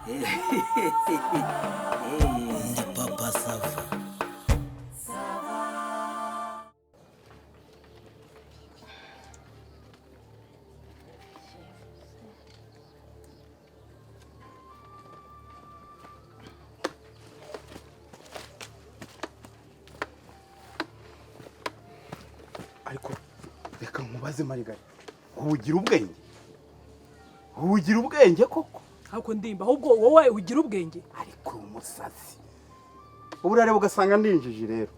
Ndi Papa Sava. Ariko reka nkubaze, Marigari, ubugira ubwenge, ubugira ubwenge koko? Ariko ndimba, ahubwo wowe ugira ubwenge? Ariko uri umusazi. Ubu urareba ugasanga ndinjiji. Rero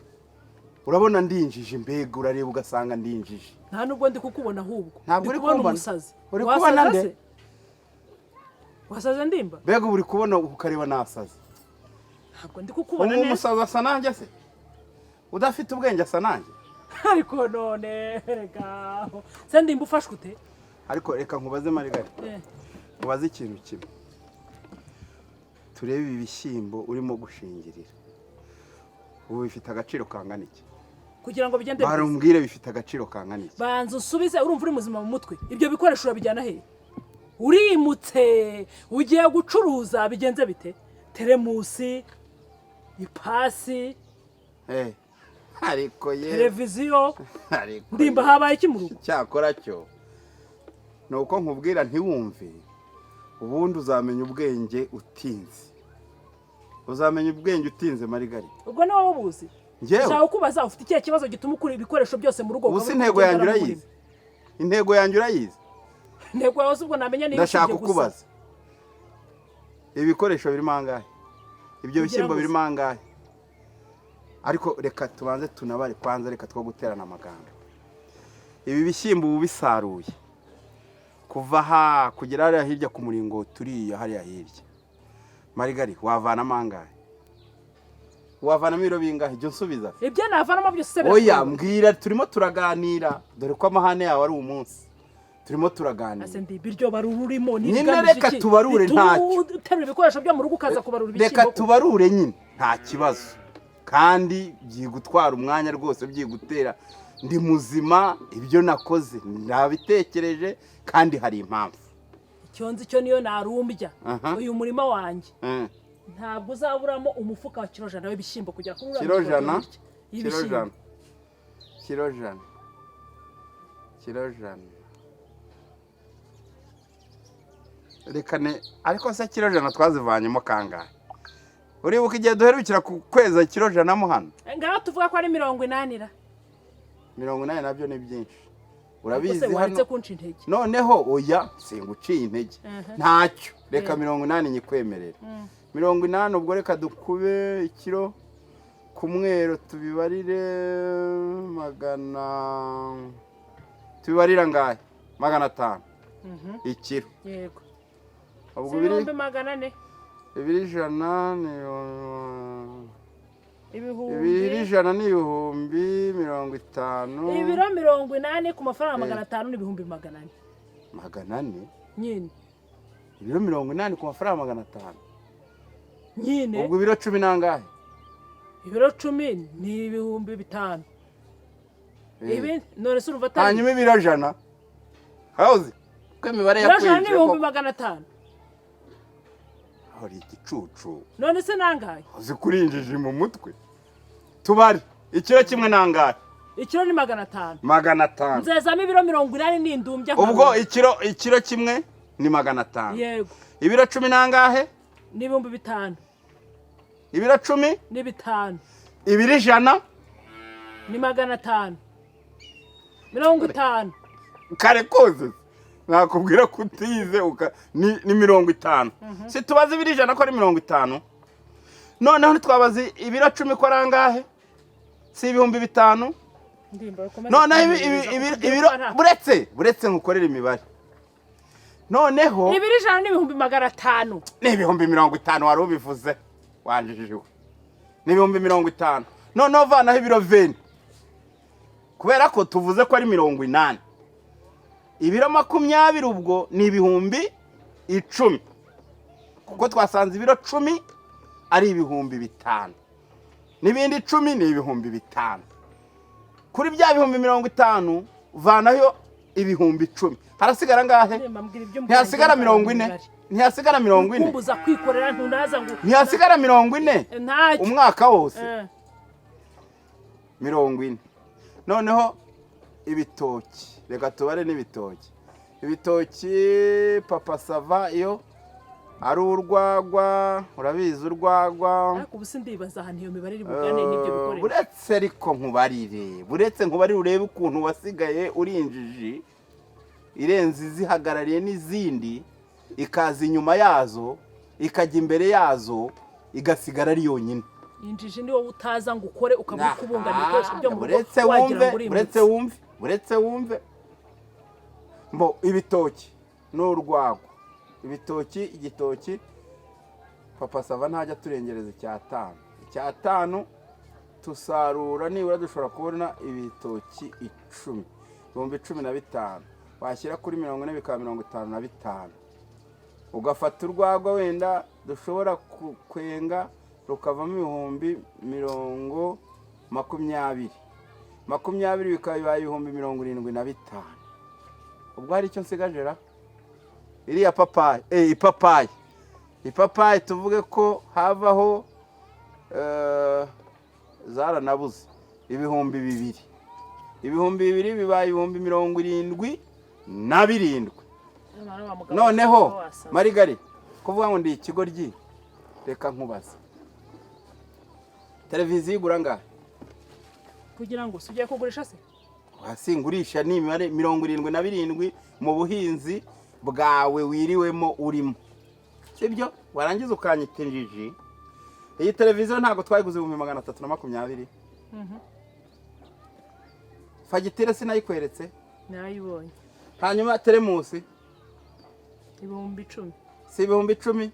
urabona ndinjiji, mbega urareba ugasanga ndinjiji. Nta nubwo ndi kukubona ahubwo. Ntabwo Ndi uri kubona kumbona. umusazi. Uri Wasaze kubona nde? se? Wasaze, ndimba? Mbega ubu uri kubona ukareba nasaze? Ntabwo ndi kukubona Ubu neza. umusazi asa nanjye se? Udafite ubwenge asa nanjye? Ariko none reka se, ndimba, ufashwe ute? Ariko reka nkubaze, Marigari, nkubaze ikintu kimwe. Turebe ibi bishyimbo urimo gushingirira ubu, bifite agaciro kangana iki? Kugira ngo bigende bite? Barumbwire, bifite agaciro kangana iki? Banza usubize. Urumva uri muzima mu mutwe? Ibyo bikoresho urabijyana he? Urimutse, ugiye gucuruza, bigenze bite? Teremusi, ipasi, Ariko ye televiziyo. Ariko Ndimba, ye. habaye iki mu rugo? Cyakora cyo ni uko nkubwira ntiwumve. Ubundi uzamenya ubwenge utinze, uzamenya ubwenge utinze, Marigari. Ubwo ni wowe ubuzi. Njyewe? Ushaka kubaza, ufite ikihe kibazo gituma ukura ibikoresho byose mu rugo, Ubu ukaba si uri intego yanjye kugendana mu urayizi? Intego yanjye urayizi? murima? Intego yawe se ubwo namenya niba Ndashaka usibye gusa? kukubaza, ibikoresho birimo angahe? Ibyo Kugira bishyimbo ngo birimo angahe? Ariko reka tubanze tunabare kwanza, reka two guterana amagambo. Ibi bishyimbo ubu bisaruye, kuva aha kugera hariya hirya ku muringoti uriya hariya hirya, Marigari, wavanamo angahe? Wavanamo ibiro bingahe? Jya unsubiza. Ibyo navanamo byose se Oya. birakureba? Mbwira, turimo turaganira. Dore ko amahane yawe ari umunsi turimo turaganira. Ase ndi ibiryo barura urimo Nyine n'ibigamije reka iki? tubarure, Bituma ntacyo. uterura ibikoresho byo mu rugo ukaza kubarura Reka ibishyimbo. tubarure nyine, nta kibazo. Kandi byigutwara umwanya rwose, byigutera. Ndi muzima, ibyo nakoze nabitekereje kandi hari impamvu. Icyo nzi cyo, niyo narumbya uyu murima wanjye, ntabwo uzaburamo umufuka wa kiro 100 w'ibishyimbo kugera kuri uriya Kiro mufuka 100? wa kiro Kiro y'ibishyimbo. 100, kiro 100, kiro 100. Reka ne, ariko se kiro 100 twazivanyemo kangahe? Uribuka igihe duherukira ku kweza kiro 100 mo hano? Ngaho tuvuga ko ari 80 ra. 80 nabyo ni byinshi. Ubwo Urabizi se waretse hano kunca intege? Noneho oya, singuciye intege, ntacyo. Reka 80 nyikwemerera, 80. Ubwo reka dukube ikiro ku mwero, tubibarire magana, tubibarira angahe? 500 ikiro. Yego. Ubwo Si biri 400,000? Ibiri 100 ni Ibihumbi ibiri 100 ni 50,000. Ibiro 80 ku mafaranga 500 ni 400,000. 400? Nyine. Ibiro 80 ku mafaranga 500? Nyine. Ubwo ibiro 10 nangahe? Ibiro 10 ni 5000. Ibi none se urumva atari Hanyuma ibiro 100, hawuzi ko imibare Ibiro 100 ni yakwinjiye ibihumbi koko. 500. Hari igicucu. None se nangahe? Uzi kurinjije mu mutwe. Tubare, ikiro kimwe nangahe? Ikiro ni 500. 500. Nzezamo ibiro 80 n'indumbya. Ubwo ikiro kimwe ni 500? Yego. Ibiro 10 nangahe? Ni 5000. Ibiro 10? Ni 5. Ibiro 100? Ni 550. Kare kose nakubwira ko utize ni 50. Si tubaze ibiro 100 ko ari 50? Noneho ntitwabaze ibiro 10 ko ari angahe? Si 5000? Ndimba, ukomeze Noneho kumbwiriza kuko ibiro buretse nkukorera imibare noneho. Ibiro 100 ni 500,000. Ni 50,000, wari ubivuze, wanjijiwe. Ni 50,000. Noneho vanaho ibiro 20, kubera ko tuvuze ko ari 80. Ibiro 20 ubwo ni 10,000, kuko twasanze ibiro 10 ari 5000, n'ibindi 10 ni 5000. Kuri bya 50,000 vanayo. 10,000, harasigara angahe? Ndimba, mbwira ibyo mbwira, Ntihasigara njye 40? imibare. Ntihasigara 40? Kumbuza kwikorera, ntunaza ngo Ntihasigara 40? Ntacyo. Umwaka wose. 40. Noneho ibitoki, reka tubare n'ibitoki. Ibitoki, Papa Sava, iyo ari urwagwa, urabizi urwagwa. Ariko ubu sindibaza ahantu iyo mibare iri bugane n'ibyo bikoresho. Buretse ariko nkubarire, buretse nkubarire urebe ukuntu wasigaye uri injiji irenze izihagarariye n'izindi, ikaza inyuma yazo, ikajya imbere yazo, igasigara ari yonyine. Injiji ni wowe utaza ngo ukore, ukaba uri kubungana ibikoresho byo mu rugo, Buretse wagira wumve. ngo urimutse. Buretse wumve, buretse wumve. Mbo ibitoki n'urwagwa, ibitoki, igitoki, Papa Sava ntajya turengereza icyatanu. Icyatanu tusarura nibura dushobora kubona ibitoki 10, 15,000. Washyira kuri 40 bikaba 55. Ugafata urwagwa wenda dushobora kwenga rukavamo 20,000, 20 bikaba bibaye 75,000. Ubwo hari icyo nsigaje ra? Iriya papayi, ipapayi, ipapayi tuvuge ko havaho zaranabuze, 2000. 2000 bibaye 77,000. Nyamara wa mugabo Noneho wasaze. Marigari, kuvuga ngo ndi ikigoryi, reka nkubaze: televiziyo igura angahe? Kugira ngo si ugiye kugurisha se? Wasingurisha ni imibare 77 mu buhinzi bwawe wiriwemo urimo, sibyo? Warangiza ukanyita injiji. Iyi televiziyo ntabwo twayiguze 320,000? Fagitire sinayikweretse? Narayibonye. Hanyuma teremusi? 10,000. Si 10,000?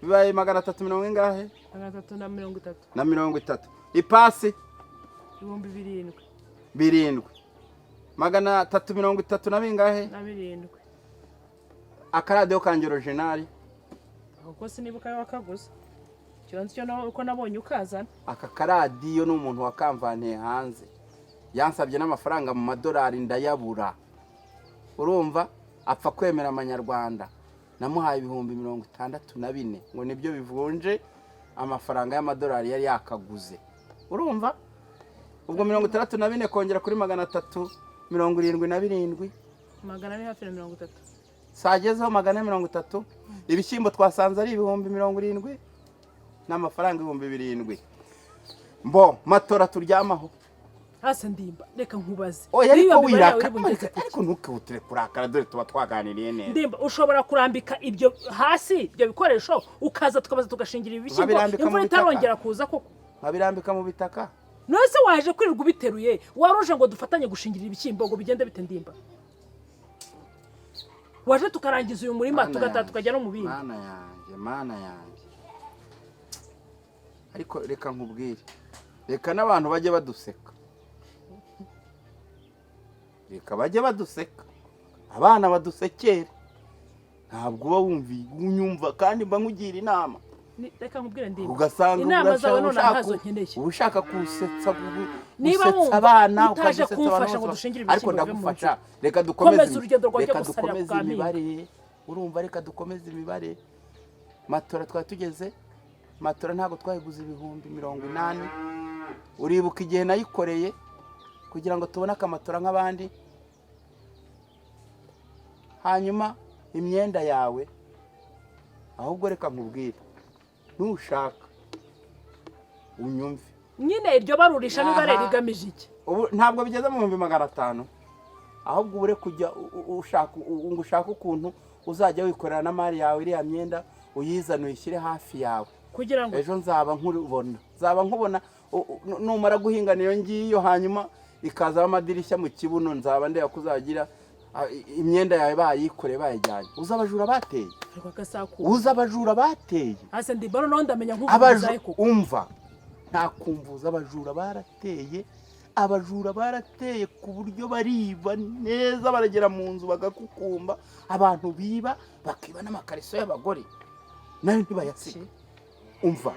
Bibaye magana atatu mirongo ingahe? 330. Na 30. Ipasi? 7,000. 7, 330 na bingahe? Na 7. Akaradiyo kanjye original? Kuko sinibuka ayo wakaguze, icyo nzi cyo uko nabonye ukazana. Aka karadiyo ni umuntu wakamvaniye hanze, yansabye n'amafaranga mu madolari ndayabura. Urumva apfa kwemera amanyarwanda. Namuhaye 64,000 ngo nibyo bivunje amafaranga y'amadolari yari yakaguze. Urumva ubwo 64 kongera kuri 377? 400 hafi na 30. Sagezeho 430. Ibishyimbo twasanze ari 70,000 n'amafaranga 7,000. Mbo matora turyamaho? Hasi ndimba, reka nkubaze. Oya, ariko Niba mibare yawe wiraka iri bungeze kuki? Ariko ntukihutire kurakara, dore tuba twaganiriye neza. Ndimba, ushobora kurambika ibyo hasi, ibyo bikoresho, ukaza tukabaza tugashingira ibishyimbo Nkabirambika mu imvura bitaka. itarongera kuza koko? Nkabirambika mu bitaka? None se waje kwirirwa ubiteruye? Wari uje ngo dufatanye gushingirira ibishyimbo ngo bigende bite? Ndimba, waje tukarangiza uyu murima, Mana tugataha, yanjye, tukajya no mu bindi. Mana yanjye, Mana yanjye! Ariko reka nkubwire, reka n'abantu bajye baduseka, reka bajye baduseka, abana badusekere. Ntabwo uba wumva unyumva kandi mba nkugira inama. Reka nkubwire ndimba, Ugasanga inama urashaka- zawe none ushaka- ntazo nkeneye. Uba ushaka kusetsa Niba gusetsa wumva abana, utaje ukagusetsa abantu kumfasha ngo bose. dushingire Ariko ibishyimbo bive mu ndagufasha. nzira. Reka dukomeze Komeza urugendo rwawe, reka ujya gusarira dukomeze ku Kampinga. imibare. Urumva, reka dukomeze imibare. Matora twari tugeze, matora ntabwo twayiguze 80,000? Uribuka igihe nayikoreye kugira ngo tubone akamatora nk'abandi? Hanyuma imyenda yawe, ahubwo reka nkubwire, nushaka unyumve. Nyine iryo barurisha mibare Aha. rigamije iki? Ubu ntabwo bigeze mu 500,000. Ahubwo ubure kujya ushaka ngo ushake ukuntu uzajya wikorera n'amari yawe, iriya myenda uyizane uyishyire hafi yawe. Kugira ngo? Ejo nzaba nkubona, nzaba nkubona numara guhinga niyo ngiyo, hanyuma ikazamo amadirishya mu kibuno, nzaba ndeba ko uzagira imyenda yawe bayikoreye bayijyanye. Uzi abajura bateye? Ariko agasaku. Uzi abajura bateye? Hasi ndimba, noneho ndamenya Abaju nk'ubuzaye koko. Umva, nta kumvuza. Abajura barateye, abajura barateye ku buryo bariba neza, baragera mu nzu bagakukumba. Abantu biba, bakiba n'amakariso y'abagore nayo ntibayasiga. Umva.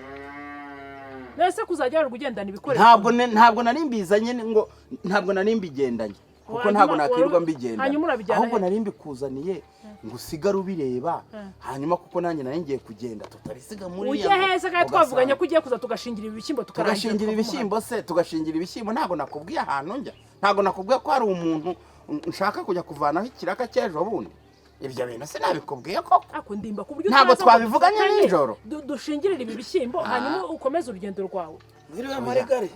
Nese kuzajya wirirwa ugendana ibikoresho? Ntabwo nari mbizanye ngo ntabwo nari mbigendanye. Kuko Hanyuma ntabwo nakwirirwa mbigenda, hanyuma urabijyana ahubwo he? nari mbikuzaniye ngo usigare ubireba, hanyuma kuko nanjye nari ngiye kugenda tutabisiga muri Ujye heza kandi twavuganye ko ugiye kuza tugashingira ibi bishyimbo, tukarangiza. Tugashingira ibishyimbo se? Tugashingira ibishyimbo, ntabwo nakubwiye ahantu njya, ntabwo nakubwiye ko hari umuntu nshaka kujya kuvanaho ikiraka cy'ejo bundi. Ibyo bintu sinabikubwiye koko? Ako ndimba ku buryo Ntabwo utaza ngo twabivuganye dufatanye, nijoro. Dushingirire ibi bishyimbo, hanyuma ukomeze urugendo rwawe. Mwiriwe, Marigari.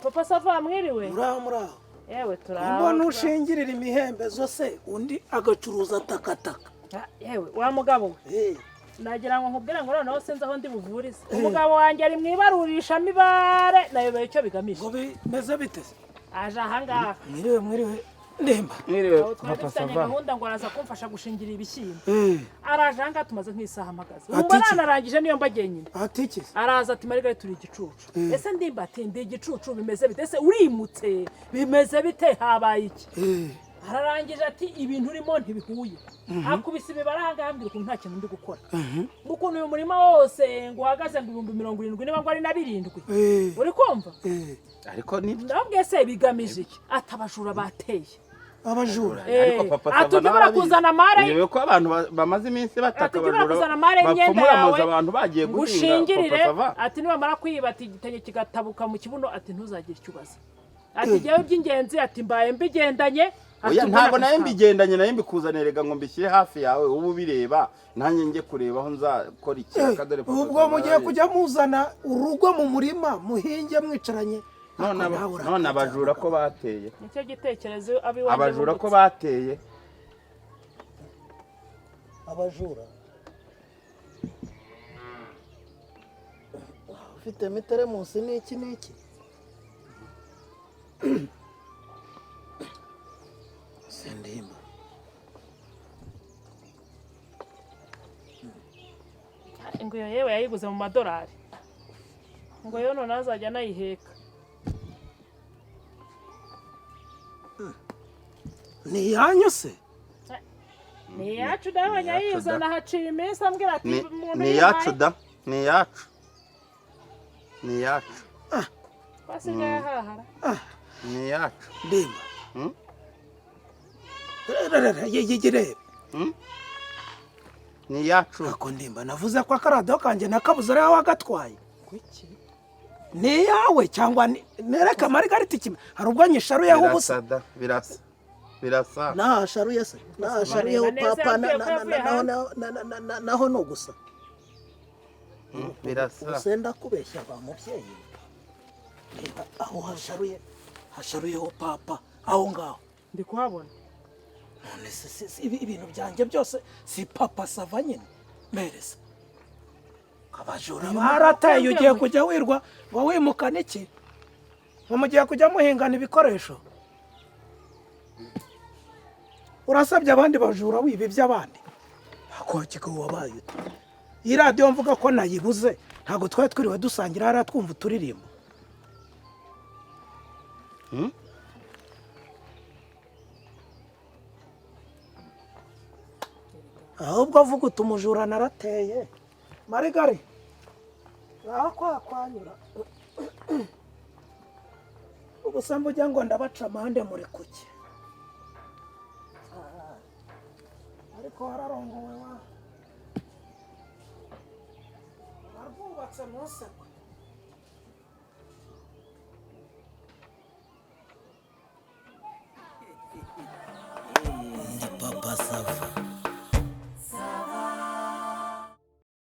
Papa Sava, mwiriwe. Muraho, muraho. Yewe, turaho. Mbona ushingirira imihembezo se, undi agacuruza takataka. Ah, yewe wa mugabo we, nagira ngo nkubwire ngo noneho sinzi aho ndi buvurize. Umugabo wanjye ari mu ibarurishamibare, nayobeye icyo bigamije. Ngo bimeze bite se? Aje ahangaha. Mwiriwe, mwiriwe, Ndemba. Mwiriwe. Aho twari dufitanye gahunda ngo araza kumfasha gushingira ibishyimbo, araje ahangaha tumaze nk'isaha mpagaze. Ati Ubu iki? nanarangije niyo mbagiye nyine. Atiki se? Araza ati: "Marigari, turi igicucu." Ese ndimba, ati: "Ndi igicucu, bimeze bite? Ese urimutse? Bimeze bite? Habaye iki?" Ararangije ati: "Ibintu urimo ntibihuye." Akubise imibare ahangaha, ambwira ukuntu nta kintu ndi gukora, ukuntu uyu murima wose ngo uhagaze ngo 70,000, niba ngo ari na 7. Uri kumva? Ariko ni Ndababwiye se bigamije iki? Ati: "Abajura bateye." Abajura? Ariko papa Ati Sava ujye nawe ubura arabizi. kuzana amare. Uyobewe ko abantu bamaze iminsi bataka Ati ujye ubura abajura kuzana amare y'imyenda bapfumura amazu yawe abantu bagiye ngo guhinga, ushingirire. Papa Sava. Ati nibamara kwiba, ati igitenge kigatabuka mu kibuno, ati ntuzagire icyo ubaza. Ati jyewe iby'ingenzi, ati mbaye mbigendanye, ati Oya, ubwo ntabwo n'akazi nayo kawe. mbigendanye, nayo mbikuzaniye rega ngo mbishyire hafi yawe uba ubireba, nanjye njye kureba aho nzakora ikiraka. Dore papa Ubwo Sava mugiye arabizi. kujya muzana urugo mu murima, muhinge mwicaranye. None Ako nawe none urakabya. abajura ko bateye? Nicyo gitekerezo ab'iwanjye Abajura ko bungutse. bateye? Abajura ufite miteremusi n'iki n'iki sindimba. Ngo iyo yewe yayiguze mu madolari, ngo yo none azajya anayiheka. Ni iyanyu se? Ni iyacu, ndabonye Ni iyacu da. ayizana haciye iminsi, ambwira ati Ni umuntu ni iyacu da, ni iyacu, ni iyacu. Basigaye ahahara. Ni iyacu. Ndimba. Hmm? Yigirebe. Ni iyacu. Ako ndimba, navuze ko akaradiyo kanjye nakabuze, ariwe wagatwaye. Kuki? Ni iyawe cyangwa nereka Marigarita ikime, hari ubwo nyisharuyeho ubusa. Birasa da, birasa, birasa. Nahasharuye se? Nahasharuyeho. Bareba neza, Papa yambwiye ko yavuye hanze. naho ni ugusa. Birasa. Ubuse ndakubeshya ba mubyeyi? Reba aho hasharuye, hasharuyeho papa aho ngaho. Ndi kuhabona. None se ibintu byanjye byose si Papa Sava nyine mereza? Abajura barateye, ugiye kujya wirwa ngo wimukane iki? Ngo mugiye kujya muhingana ibikoresho? Urasabye abandi bajura wiba iby'abandi? Akokiko wabaye ute? Iyi radiyo mvuga ko nayibuze, ntabwo twari twiriwe dusangira hariya twumva uturirimbo? Ahubwo avuga uti: "Umujura narateye." Marigari, ngaho kwa kwanyura ubusa mvuga ngo ndabaca amande muri kuki, ariko wararongowe wa warwubatse ntusekwe.